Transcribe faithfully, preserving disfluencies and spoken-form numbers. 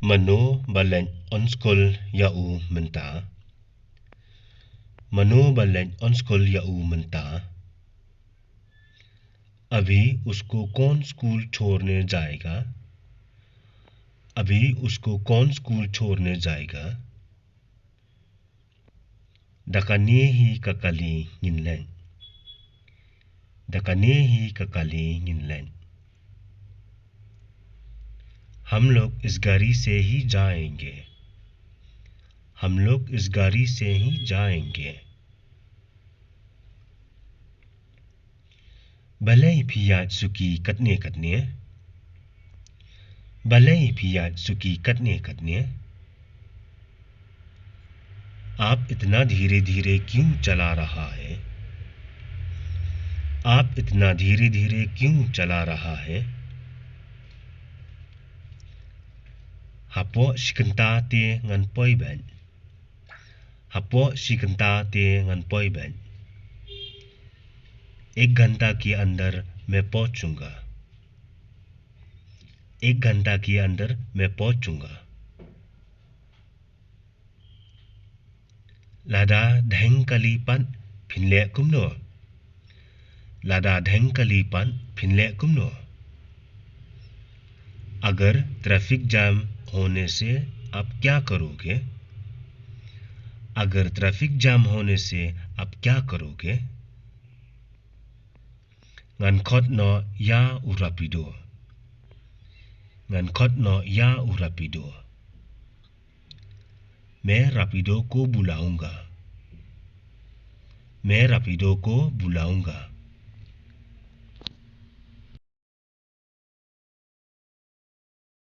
Mano ba leit on skul ïa u mynta? Mano ba leit on skul ïa u mynta? अभी उसको कौन स्कूल छोड़ने जाएगा? अभी उसको कौन स्कूल छोड़ने जाएगा? Da kane hi ka kali ngin leit. Da kane hi ka kali ngin leit. हम लोग इस गाड़ी से ही जाएंगे। हम लोग इस गाड़ी से ही जाएंगे। Balei phi ïaid suki katne katne? Balei phi ïaid suki katne katne? आप इतना धीरे धीरे क्यों चला रहा है? आप इतना धीरे धीरे क्यों चला रहा है? Hapoh shi kynta te ngan poi beit. Hapoh shi kynta te ngan poi beit. एक घंटा के अंदर मैं पहुंचूंगा। एक घंटा के अंदर मैं पहुंचूंगा। Lada dheng kali pat phin leh kumno? Lada dheng kali pat phin leh kumno? अगर ट्रैफिक जाम होने से आप क्या करोगे? अगर ट्रैफिक जाम होने से आप क्या करोगे? Ngan khot noh ïa u rapido. Ngan khot noh ïa u rapido. मैं रैपिडो को बुलाऊंगा। मैं रैपिडो को बुलाऊंगा।